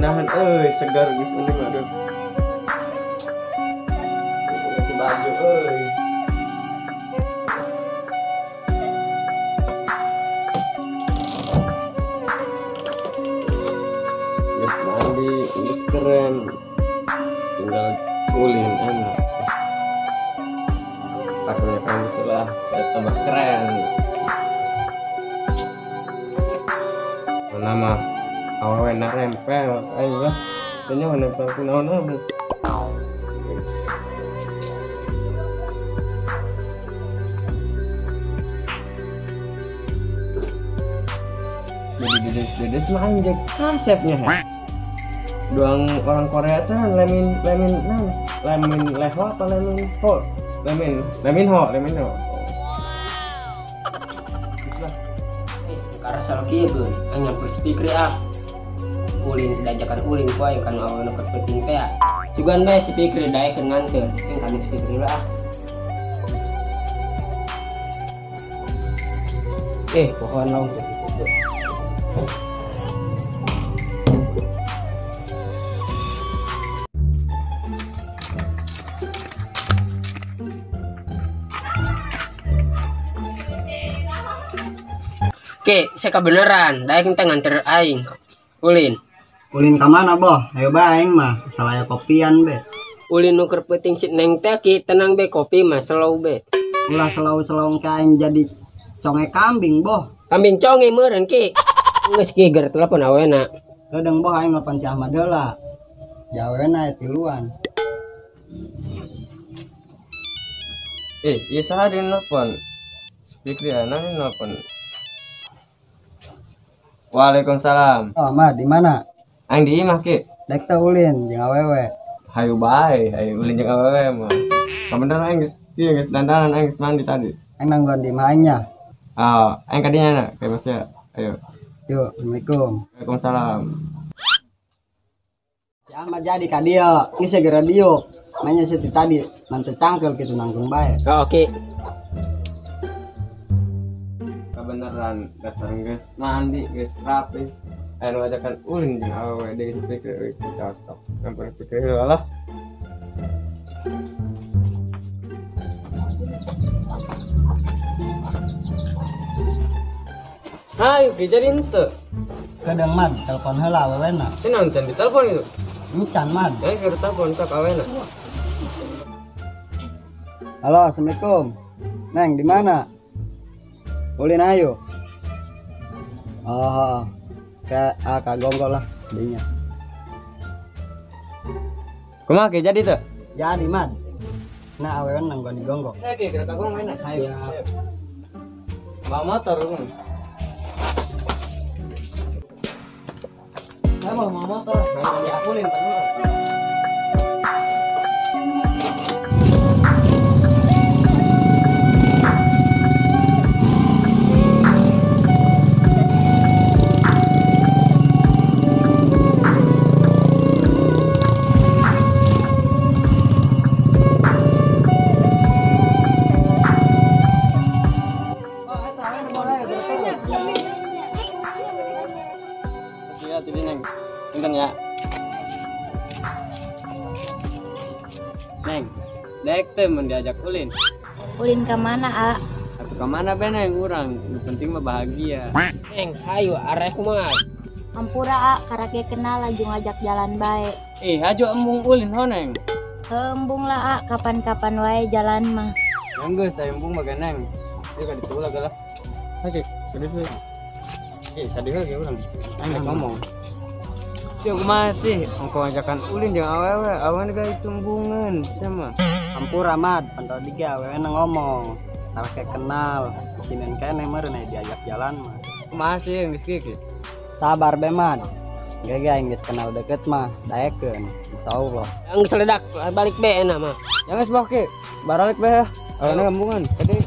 Ngenahan euy, segar geus mending aduh. Ganti baju euy. Geus mandi, geus keren. Tinggal ulin enak. Pakai rambut lah supaya tambah keren. Nama awewe narempel ayo lah. Tanya nempel ku naon-naon. Dedes mah anjek kasepnya he. Doang orang Korea tuh lemin lemin naon? Lemin leho apa lemin ho? Lemin lemin ho, lemin ho. Lah. Karasa kieu geun, aing nyampur speaker ah. Ulin diajakan ulin ku aing kana awewe nu penting teh. Sugan bae si Fikri daekeun nganteur, aing kana si Fikri lah. Pohon laung tuh. Oke, saya kebenaran, daek teh nganter aing. Ulin. Ulin ka mana, Boh? Ayo bae aing mah, asal aya kopian be. Ulin nu keur peuting si Neng teh ki, tenang be kopi mah slow be. Ulah slow-slow ka aing jadi conge kambing, Boh. Kambing conge meureun ki. Geus ki ger telepon awena. Geudeng Boh aing nelpon si Ahmad heula. Jawena tiluan. Ieu saha deui nelpon? Speaker ya, nani nelpon. Waalaikumsalam. Oh, Ma, di mana? Aing di imah ki. Dek teh ulin jeung awewe. Hayu bae, hayu ulin jeung awewe mah. Kabeneran aing geus ieu geus dandanan aing geus mandi tadi. Aing nangguan di imah aing nya. Ah, aing ka dinya na, kayak Mas ya. Ayo. Yuk, Assalamualaikum. Waalaikumsalam. Si Ahmad jadi ka dieu, geus segera diuk. Manya si tadi manteu cangkel kitu nanggung bae. Oh, oke. Kebenaran dasar geus mandi geus rapi aya nu ngajakan ulin jeung awewe deui speaker euy cocok nyampur speaker heula lah. Hayu ki jadi henteu. Kadang mad telepon heula awewena. Cenah can ditelepon itu. Encan mad. Geus keur telepon sok awena. Halo, Assalamualaikum. Neng, di mana? Ulin ayo. Oh, ke gonggol lah dinya. Kumaha ke jadi teu? Jadi, Mad. Nah, awewe nang di gonggol. Saya ke kereta gong mana? Ayo. Bawa motor kan. Saya bawa motor. Nah, ulin tadi. Punten ya. Neng, dek teh mun diajak ulin. Ulin ke mana, A? Atuh ka mana be neng urang? Nu penting mah bahagia. Neng, ayo arek mah. Ampura, A, karek ge kenal laju ngajak jalan bae. Hajo embung ulin ho, Neng. Embung lah, A, kapan-kapan wae jalan mah. Yang geus aya embung mah neng. Ieu ka ditu lah lah. Oke, ka ditu. Oke, ka dieu ge urang. Aing ngomong. Siapa masih engkau ajakan ulin jeung awewe, awewe ga itumbungan sama. Ampura mad, pantau diga awewe ngomong. Karek kenal, isinen keneh meureun aya diajak jalan mah. Masih geus kieu. Sabar be mad. Gege aing geus kenal deket mah, daekeun insyaallah. Geus ledak, balik be enak mah. Ya geus boh ki, baralik be ya. Awewe embungan, tadi.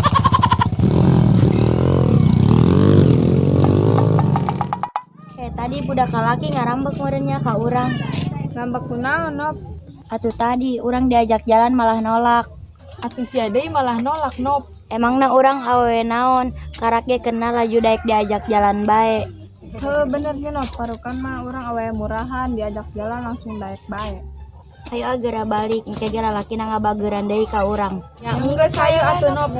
Tadi budak kalaki ngarambek meureunnya ka urang. Ngambek kunaon, Nop? Atuh tadi urang diajak jalan malah nolak. Atuh sia deui malah nolak, Nop. Emangna urang awewe naon, karak ge kenal laju daek diajak jalan bae. Heuh bener nya Nop, parukan mah urang awewe murahan diajak jalan langsung daek bae. Hayu geura balik, engke ge lalakina ngabageuran deui ka urang. Ya enggeus hayu atuh Nop.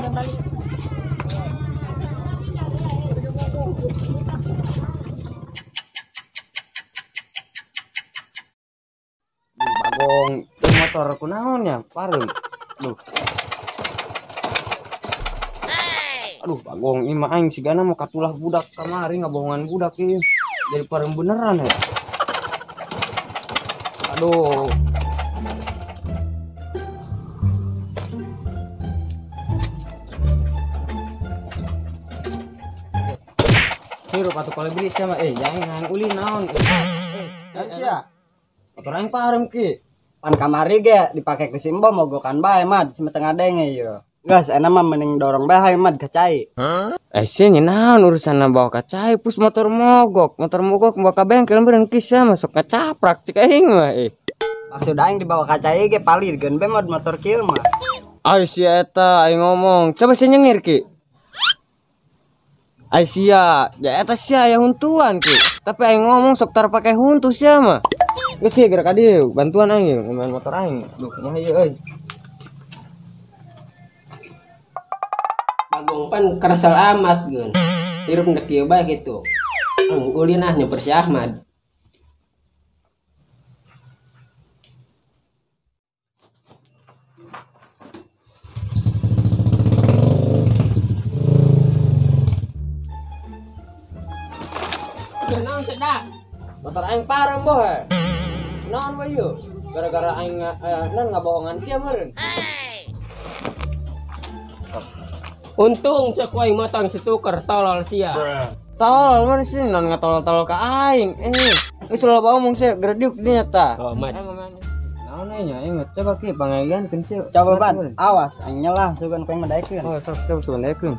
Bagong motor kunaon ya, pareum. Duh. Aduh, Bagong ieu mah aing sigana mau katulah budak kamari ngabohongan budak ieu. Jadi pareum beneran ya. Aduh. Hirup atuh kolibri sia mah jangan ulin naon. Sia. Motor aing pareum ki. Pan kamari ge dipake ku si Embo mogokan bae mad semetengah denge ieu. Gas enak mah mending dorong bae hayu mad ka cai. Sia naon urusanna bawa ka cai pus motor mogok bawa ka bengkel meureun ki sia masuk ngacaprak cek aing mah Maksud aing dibawa ka cai ge palid geun bae mod motor kieu mah. Ai sia eta aing ngomong, coba sia nyengir ki. Ai sia, ya eta sia aya huntuan ki. Tapi aing ngomong sok tar pake huntu sia mah. Geus ki geura ka dieu, bantuan aing ieu main motor aing. Duh, kumaha ieu euy. Bagong pan keresel amat geun. Hirup ndek kieu bae kitu. Ulin ah nyamper si Ahmad. Naon sedak? Motor aing pareum boh. Naon we ieu? Gara-gara aing nan ngabohongan sia meureun. Untung saku aing motong setuker tolol sia. Tolol mah sih non ngatolol-tolol ka aing. Geus ulah omong sia gerediuk dinya tah. Oh, mad. Naon nya aing coba ki pangagiankeun sia. Coba ban, awas aing nyelah sugan ku aing madaekeun. Oh, sok coba sugan daekeun.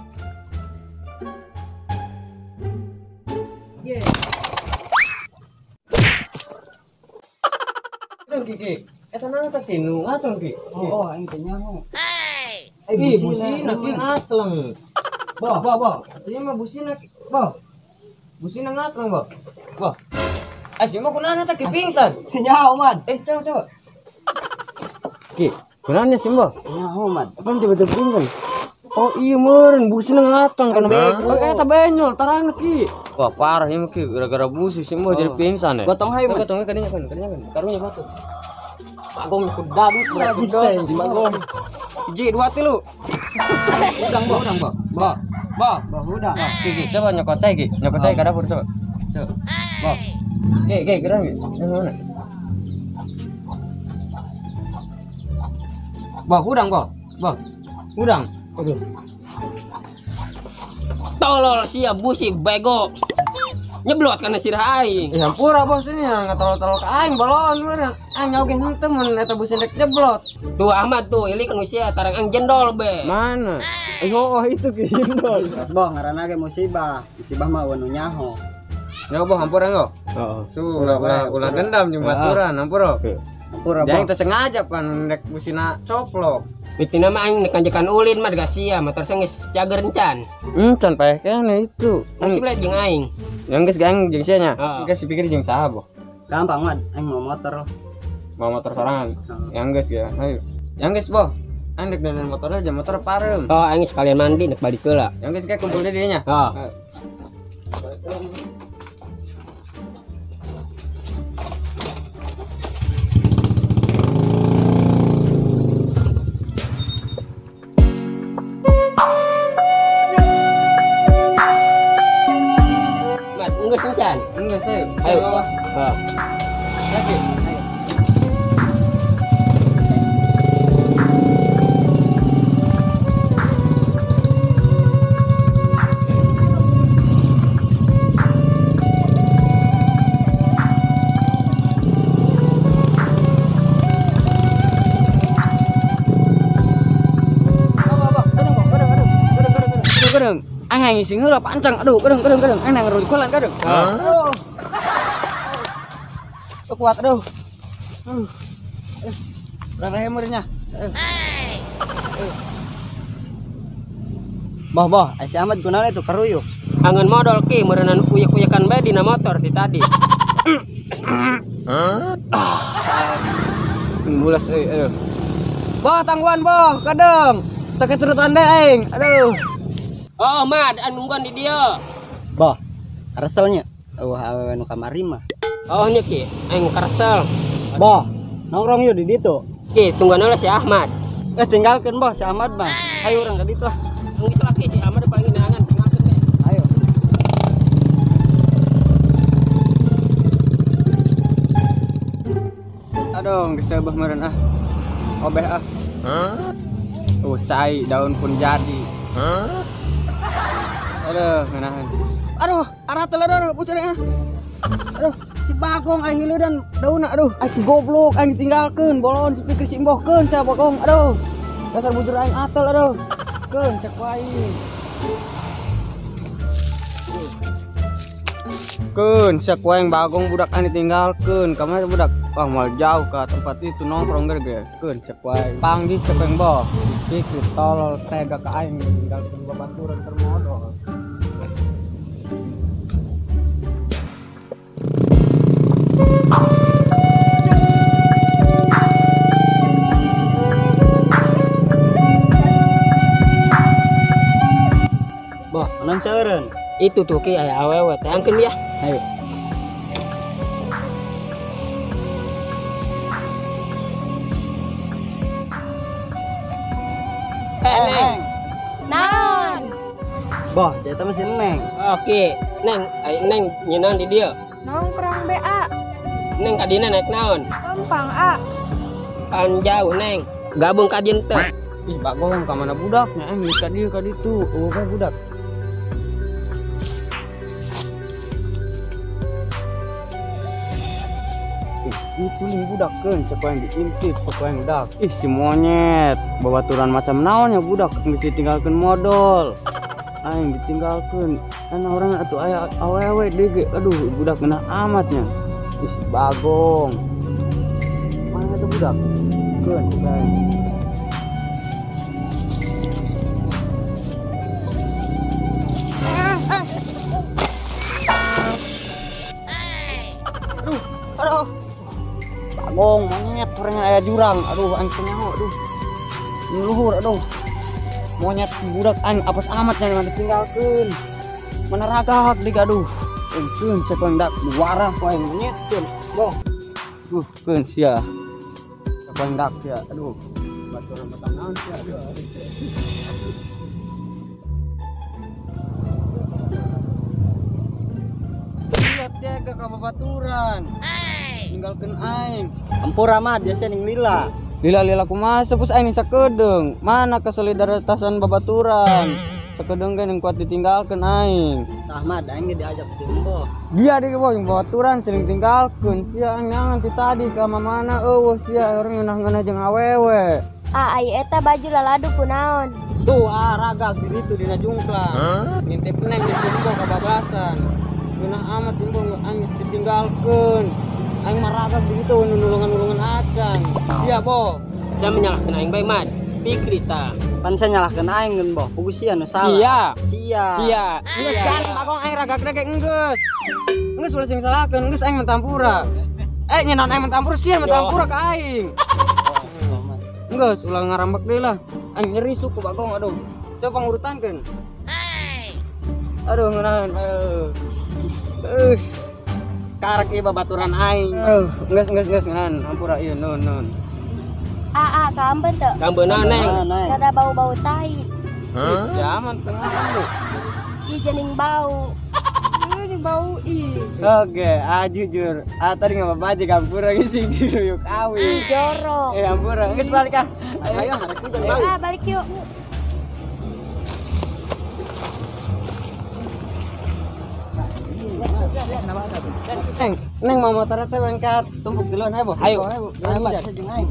Ki, eta naon teh ki nu ngaceng ki? Oh, aing teh nyaho. Ki busina ki ngaceng. Boh, boh, boh. Ieu mah busina ki. Boh. Busina ngaceng, boh. Boh. Si mah kunaon eta ki pingsan? Nyaho, man. Coba coba. Ki, kunaon nya si Mbah? Nyaho, man. Apaan tiba-tiba pingsan? Oh iya meureun busina ngaceng kana bego. Eta benyol tarang ki. Wah parah ieu mah ki gara-gara busi si Mbah jadi pingsan ya. Gotong hayu, man. Gotongnya kadinya kan, kadinya kan. Karunya masuk. Bagong ku dadu habis teh si Bagong. 1 2 3. Udang boh, udang boh. Boh. Boh, boh udang. Ki, ki, coba nyokot cai ki. Nyokot cai ka dapur coba. Coba. Boh. Ki, ki, gerang ki. Mana? Boh, udang boh. Boh. Udang. Aduh. Tolol sia busi bego. Nyeblot kana sirah aing. Ya hampura bos ini ngatolol-tolol ka aing bolon meureun. Aing oge henteu mun eta busi rek nyeblot. Tuh Ahmad tuh, ini kan usia tarang ang jendol be. Mana? Oh itu ki jendol. Terus boh ngaranna ge musibah. Musibah mah nu nyaho. Nya boh hampura ngo. Heeh. Tuh ulah ulah dendam jeung baturan hampura. Hampura boh. Jangan teu sengaja pan rek busina coplok. Mitina mah aing nekanjekan ulin mah sia motor geus cager encan. Encan paeh keneh itu. Masih beli jeung aing. Yang geus gang jeung sia nya. Geus dipikir jeung saha boh. Gampang mah aing mau motor. Mau motor sorangan. Yang geus ya. Ayo. Yang geus boh. Aing dek dandan motornya jam motor pareum. Oh, aing sekalian mandi nek balik heula. Yang geus kayak kumpul deui dinya. Heeh. Enggak, enggak saya. Ayo. Heeh. Oke. Ayo. Kadang aing ngising heula pancang aduh kadang kadang kadang aing nang kolan kadang. Aduh. Kuat aduh. Berapa hemurnya? Boh boh, si Ahmad kunaon itu karuyuk. Angeun modol ki meureunnan uyek-uyekan bae dina motor ti tadi. Mulas euy, aduh. Boh tangguhan boh, kadang sakit turutan deh aing. Aduh. Oh, Mad, anu nungguan di dieu. Boh, kareselnya eueuh awewe nu kamari mah. Oh nya ki, aing karesel. Boh, nongkrong yuk di ditu. Ki, tungguan heula si Ahmad. Tinggalkeun boh si Ahmad mah. Ayo urang ka ditu ah. Geus lah ki, si Ahmad paling neangan, tinggalkeun deh. Ayo. Aduh, geus seubeuh meureun ah. Obeh ah. Cai daun pun jadi. Aduh, ngeunaheun. Aduh, arah teledor pucurnya. Aduh, si Bagong aing ngiludan daunna aduh, aing si goblok aing ditinggalkeun, bolon si Pikri si imbohkeun sia Bagong. Aduh. Dasar bujur aing atel aduh. Keun cek aing. Keun cek aing Bagong budak aing ditinggalkeun. Kamana budak? Wah, mal jauh ke tempat itu nongkrong ge. Keun cek aing. Panggih cek aing boh. Pikri tolol tega ka aing ditinggalkeun babaturan keur modol. Boh, anan seureun. Itu tuh ki aya awewe teh angkeun ya. Ayo. Neng. Naon? Boh, dia teh masih Neng. Oke, Neng, ai Neng nyeunang di dieu. Nongkrong BA. Neng kadina naik naon? Tumpang A. Pan jauh Neng. Gabung ka dieu teh. Ih, Bagong ka mana budaknya aing geus ka dieu ka ditu. Eueuh bae budak. Itu nih budak keun sakuang diintip sakuang dak. Ih si monyet, babaturan macam naon ya budak geus ditinggalkeun modol. Aing ditinggalkeun. Ana urang atuh aya awewe deui ge. Aduh budak geunah amatnya. Ih si Bagong. Mana tuh budak? Keun aing. Aduh, aduh. Bagong monyet orangnya aya jurang. Aduh aing teh nyaho aduh. Luhur aduh. Monyet budak aing apes amat nya ditinggalkeun. Mana ragak deui aduh. Keun sakuang dak warah ku aing monyet keun. Boh. Keun sia. Sakuang dak sia. Aduh. Baturan batang naon sia. Aduh. Lihat tega ka babaturan. Tinggalkeun aing. Ampura mah biasa ning lila. Lila-lila kumaha sepus aing sakedeung. Mana kesolidaritasan babaturan? Sakedeung ge ning kuat ditinggalkeun aing. Tah mah aing ge diajak si Emboh. Dia di boh babaturan sering tinggalkeun sia aing nyangan ti tadi ka mamana eueuh sia urang ngeunah-ngeunah jeung awewe. Ah, ai eta baju laladu kunaon? Tuh ah ragak di ditu dina jungklang. Ngintip neng di si Emboh kabablasan. Ngeunah amat Emboh aing geus ditinggalkeun. Aing mah ragak di ditu nulungan-nulungan acan. Sia boh. Saya menyalahkeun aing bae Mad. Si Pikri tah. Pan saya nyalahkeun aing geun boh. Puguh sia nu salah. Sia. Sia. Sia. Geus garing Bagong aing ragak ge enggeus. Enggeus ulah sing salahkeun, enggeus aing mentampura. Nyenaon aing mentampura sia mentampura ka aing. Enggeus ulah ngarambek deui lah. Aing nyeri suku Bagong aduh. Coba pangurutankeun. Aduh ngeunaheun. Aduh. Karek ieu babaturan aing. Geus geus geus ngeunaheun hampura ieu nuhun nuhun. Aa, kamben teu? Kamben naon Neng? Rada bau-bau tai. Zaman tengah lu. Ih jening bau. Ih bau ih. Oke, ah jujur. Ah tadi enggak apa-apa aja kampura geus sing diruyuk awi. Ih jorok. Hampura geus balik ah. Ayo harek hujan balik. Ah balik yuk. Neng, Neng mau motornya teh bangkat tumpuk duluan ayo, Ayo. Ayo, Ayo, Mat, saya jeung aing.